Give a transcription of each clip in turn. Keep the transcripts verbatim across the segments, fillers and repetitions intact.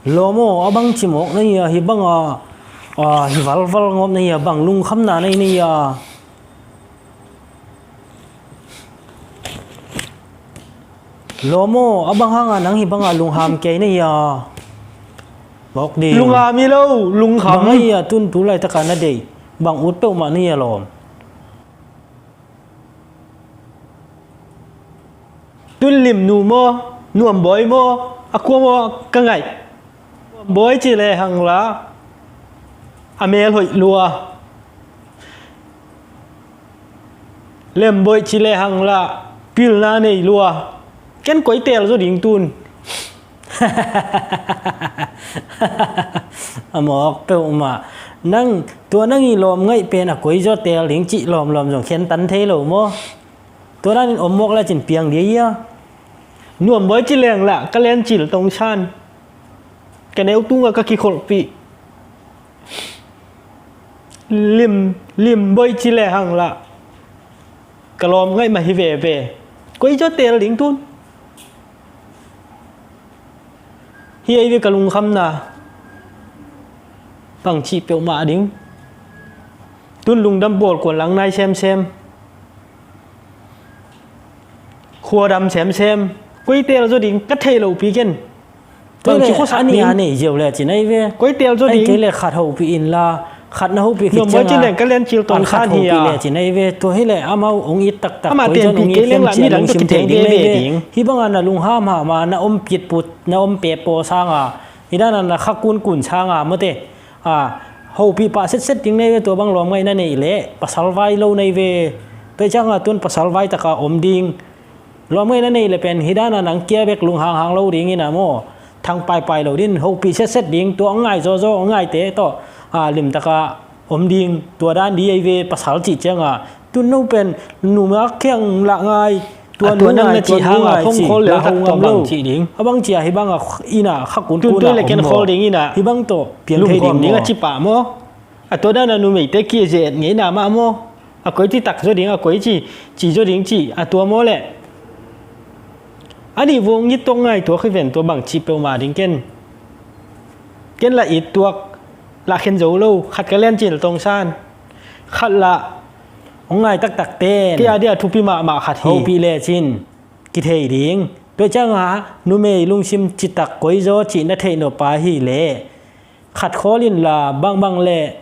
Lawm aw, a bang ci mawk na hia, hih banga, a, hih valval ngawp na hia, bang lungkhamna na hi na hia? Lawm aw, a bang hanga nang hih banga lungham kei na hia? Mawk ding. Lungham hi lo, lungkham. Bang a hia tun tu laitaka na deih? Bang ut peuhmah na hia lawm? Tun Limnu maw, Nuambawi maw, a kua maw ka ngaih? Nuambawi ci lehang la a mel hoih lua. Lembawi ci lehang la pilna nei lua. Ken koi teel zaw ding tun. A mawk peuhmah. Nang, tua nang i lawm ngaih pen a koi zaw teel ding cih lawmlawm zong khentan thei lo maw? Tua danin om mawk lecin piang dia hia? Nuambawi ci leng la ka lencil tongsan. Ka neu tunga ka kikholhpih. Lim, Limbawi ci lehang la ka lawm ngaih mah hi veve. Koi zaw teel ding tun. Hi ei ve ka lungkhamna. Bang cih peuhmah ding. Tun lungdam bawl kuan lang nai semsem. Khuadam semsem. Koi teel zaw ding ka thei lo pi ken. Bang ci khuasa a ni ding. A nei ziau le ci nai ve. Koi teel zaw ding. Kei le khat hopih in la. Khat na hopih khit cianga. Nuambawi ci leng ka lencil tongsan hi a. Khat hopih le ci nai ve. Tua hi le amau ong it taktak. Ama koi zon tenpih ong it kei leng la khem cia midang lungsim kithei ding nai ve. Hih banga na lunghamham a, na om pitput, na om pepaw sanga, hih dana na kha kunkun sanga mawte. A, hopih pah setset ding nai ve, tua bang lawm ngaih na neih leh pasal vai lo nai ve. Tua cianga tun pasal vai taka om ding. Lawm ngaih na neih leh pen hih dana nang kia bek lunghanghang lo ding ina maw? Thang paipai lo ding, hopih setset ding, tua ong ngai zawzaw, ong ngaite tawh, a, limtaka om ding, tua dan di ei ve pasal cih cianga. Tun no pen numa khiang lah ngai, tua nu ngai, tua nu ngai cih hanga phone call le lah ho ngam lo. A bang cia hih banga ina kha kunkun a om maw? Hih bang tawh piang thei ding maw? A tua dana numeite kia ze-et ngeina mah maw? A koi citak zaw ding, a koi ci, ci zaw ding ci, a tua maw leh? A nih vawng it tuak ngai tuak hi ven tua bang cih peuhmah ding ken. Ken lah it tuak, lah khen zo lo, khat ka lencil tongsan. Khat lah ong ngai taktak ten. Kei a dia thupi mahmah khat hi. Hopih lecin kithei ding. Tua cianga numei lungsim citak koi zaw cih na theih nop a hi leh khat khawl in la bangbang leh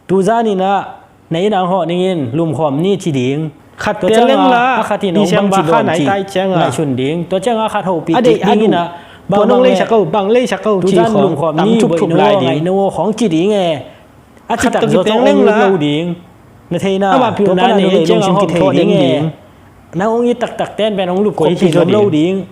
tuzan inah na inn ang hawh ningin lumkhawm ni ci ding. Khat tua cianga leng la a khat in ong bang ci dawn cih ngaihsun ding. Tua cianga khat hopih kik ding inah bangbang leh tuzan lumkhawm ni boih no ngaih no khawng ci ding e. A citak zaw tawh ong lut lo ding. Na theina tua pana numei lungsim kithei ding e. Nang ong it taktak ten pen ong lupkhop thei nuam lo ding.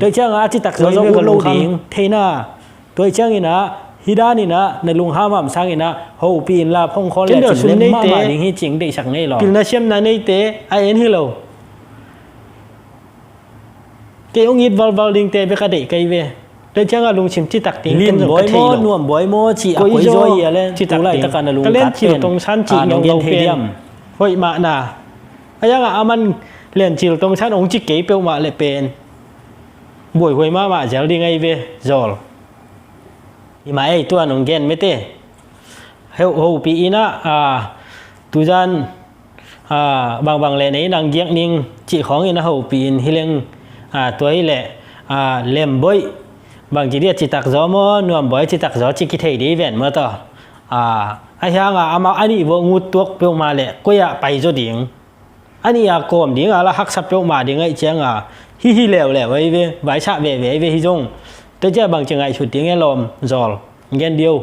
Tua cianga a citak zaw ong lut lo ding. Theina. Tua cianginah hih daninah na lunghamham sanginah hopih inla phone call le cin lem mahmah ding hi cing deihsak ngei lo. Pilna siamna neite a en hi lo. Kei ong it valval dingte bek a deih kei ve. Tua cianga lungsim citak ding ken zong ka thei lo. Limbawi maw, Nuambawi maw cih a koi zaw hi a le tu laitaka na lungkat pen ka lencil tongsan cih nong lo pen hoih mahna. A yanga aman lencil tongsan ong ci kei peuhmah le pen buaihuai mahmah zel ding ahi ve zawl. Himah ei tuan ong gen mete. Hopih inah tuzan bangbang leh na inn ang giak ning cih khawngin a hopih in hileng tua hileh lemboih bangci dia citak zaw maw, Nuambawi citak zaw ci kithei dih ven maw taw. A hianga amah a nih vawh ngut tuak peuhmah leh koi-ah pai zaw ding. A nih a kawm dinga la haksa peuhmah ding aih cianga hih hi leuleu ahi ve, vaisah veve ahi ve hi zong. Tua ciah bangci ngaihsut ding e lawm zawl. Gen dio.